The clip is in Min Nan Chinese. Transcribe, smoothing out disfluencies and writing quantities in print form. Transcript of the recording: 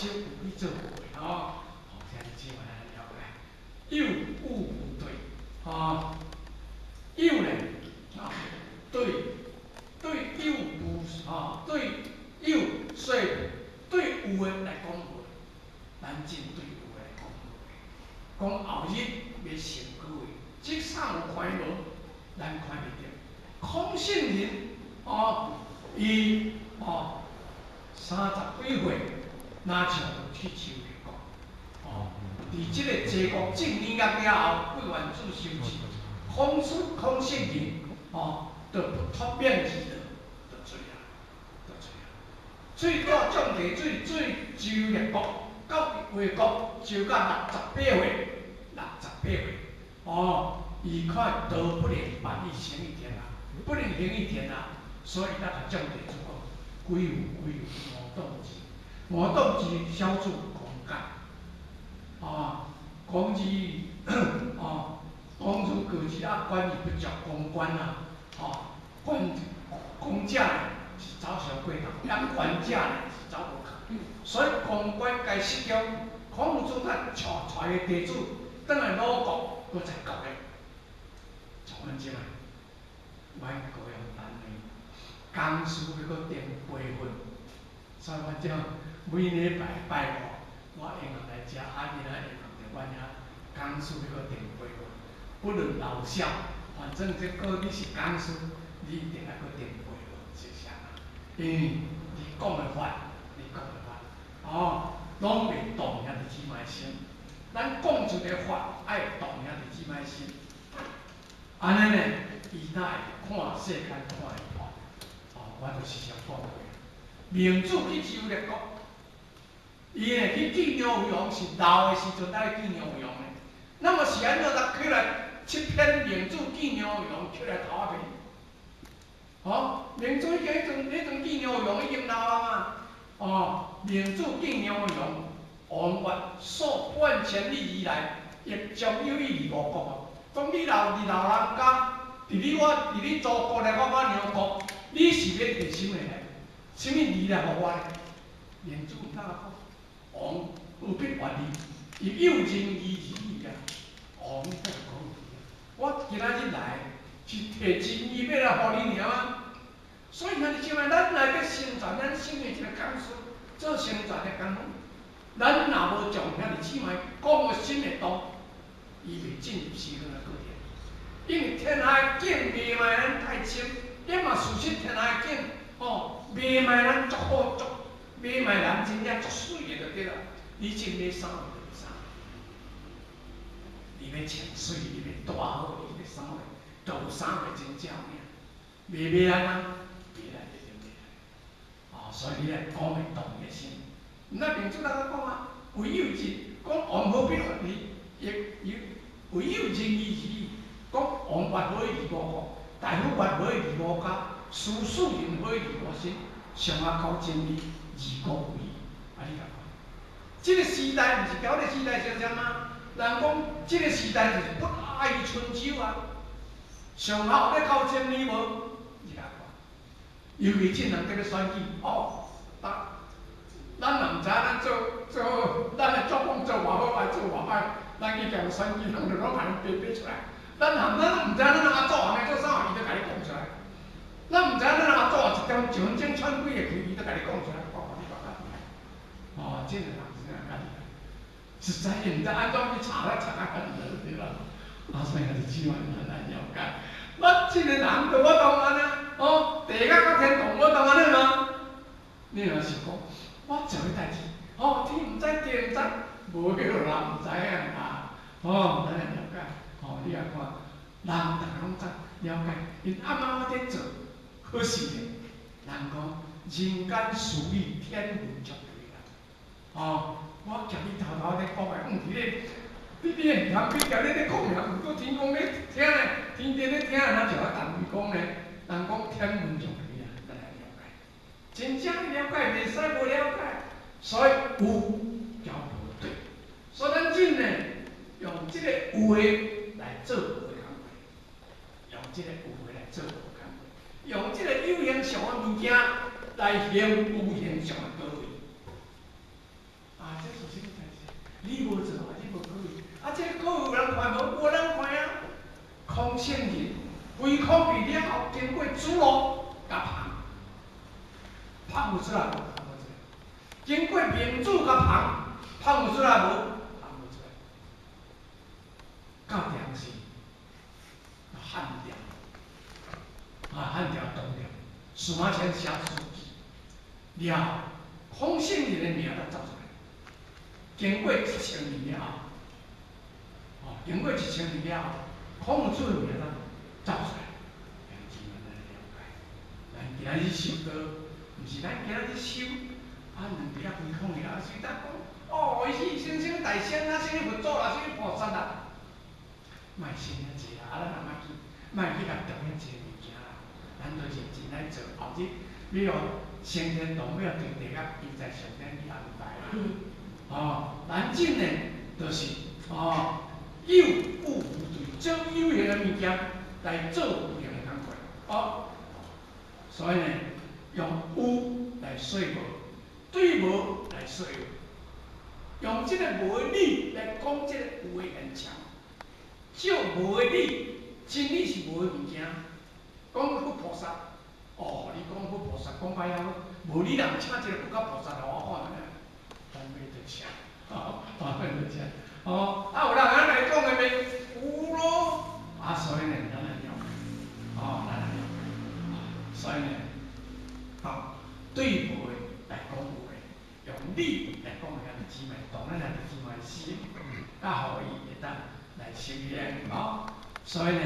少有去做無的吼。吼，兄弟姊妹咱了解，有有無對，吼，有咧，吼，對對有無吼，對有說對有的來講無，咱真對有的來講無。講後日欲成果的，這啥有看無？咱看袂著。空性人哦，伊哦30幾歲，若像去周列國，哦，佇這个齊國正年了後，桂元子修持，空出空性人哦，就不脫免而就做啊，就做啊。水到種地水水周列國到越國，周到68歲，六十八歲，哦，伊看道不能拔欲行於天啊，不能行於天啊，所以咱共眾弟子講，歸有歸有五動智，五動智小處公解，哦，講字哦，講如果字啊，觀而不足公觀啊，哦，觀講者是走上過頭，咱觀者是走無共，所以公觀該失中，孔夫子才帶帶个弟子，轉來魯國，閣再教咧，像阮這擺，阮高雄單位講師欲閣定培訓，所以我這每禮拜拜五，我會用來遮，啊囡仔會用著阮遐講師欲閣定培訓，不論老少，反正這個你是講師，你一定愛閣定培訓，是啥啊？因為你講的法，你講的法，哦，攏袂動兄弟姊妹心。咱講一个法，愛動兄弟姊妹心。按呢呢，伊才會看世間看會破。哦，我就時常講過，明主去周列國，伊呢去見梁惠王是老的時陣才去見梁惠王的。那麼是按怎才起來七篇明主見梁惠王起來頭仔面？哦，明主已經彼陣彼陣見梁惠王已經老啊嘛。哦，明主見梁惠王，王欲數萬千里而來，欲將有意而吳國哦。講你老佇老人家，佇你我佇你祖國來我我娘國，你是欲摕啥物來？啥物字來予我咧？明主毋通講，王何必願意？伊有仁義而已啊！王才講，我今仔日來是摕真義欲來予你爾啊！所以兄弟姊妹，咱來欲成全咱身為一个講師，做成全的工夫，咱若無將兄弟姊妹講的心會動，伊袂進入西方的過程。因為天下的景袂賣咱太深，你嘛事實天下的景吼，袂賣咱足好足，袂賣咱真正足媠的就對啦。你真買衫就買衫，你欲穿媠，你欲大好，你欲啥貨，都有衫會真正有影，袂買安怎？袂來就袂來。哦，所以你來講會動伊的心。那明主哪個講啊？唯有仁，講王何必願意，亦有唯有仁義而已。講王欲何以而吳國，大夫欲何以而吳家，師庶人何以而吳身，上下求真理，而國無疑。啊，你共看，這个時代毋是交這個時代相像嗎？人講這个時代就是不亞於春秋啊。上下有咧求真理無？你共看，尤其這人佇咧選舉，哦，咱嘛毋知咱做做，咱的作風做偌好，還做偌歹，咱去共選舉，人就攏共你白白出來。咱含咱毋知咱阿祖按呢做啥，伊都共你講出來。咱毋知咱阿祖一點一分鐘喘幾个氣，伊都共你講出來。我看你大家。哦，這個人是這樣家己來，實在伊毋知按怎去查來查啊，對啦。啊，所以兄弟姊妹咱來了解。咱這个人就我當按呢，哦，地獄佮天堂我當按呢嗎？你若是講，我做彼代誌，哦，天毋知地毋知，無彼個人毋知影啦，哦，咱來了解，哦，你也看，人逐个攏知了解，𪜶暗暗仔佇做好事呢。人講人間事理天文足對啦，哦，我徛你頭頭咧講的，毋是咧，你毋通比徛你咧講爾，毋過天公咧聽咧，天頂咧聽，若像啊同伊講咧，人講天文足對啊，咱來了解，真正了解袂使無了解，所以有交無對，所以咱真呢用這个有的來做無的工課，用這個有的來做無的工課，用這個有形相的物件來行無形相的道理。經過明珠佮芳，芳有出來無？芳無出來。到點是漢朝，啊，漢朝唐朝，司馬遷寫史記了，孔聖人的名才走出來。經過1000年了後，哦，經過一千年了後，孔子的名才走出來。咱今仔日修道，毋是咱今仔日修，啊，兩邊仔規空爾，啊，隨當講，哦，伊是啥啥大仙啊，啥物佛祖啦，啥物菩薩啦，莫想遐濟啦，啊，咱也莫去，莫去共著遐濟物件啦，咱就認真來做，後日你若升天堂要對地啊，伊在上天去安排啦。哦，咱真呢，就是哦，有有無對，將有形的物件來做無形的工課，哦。所以呢，用有來說無，對無來說有，用這個無的理來講這個有的現象。照無的理，真理是無的物件。講佛菩薩，哦，你講佛菩薩講歹遐好，無你人請一個佛甲菩薩來我看咧，當欲就請，哦，當欲就請，哦，啊有人按呢來講的袂？有咯，啊，所以呢，咱來了解，哦，咱來了解，所以呢，哦，對無的來講有的，用理來講兄弟姊妹，當咱兄弟姊妹心，啊，予伊會當來修煉，哦，所以呢。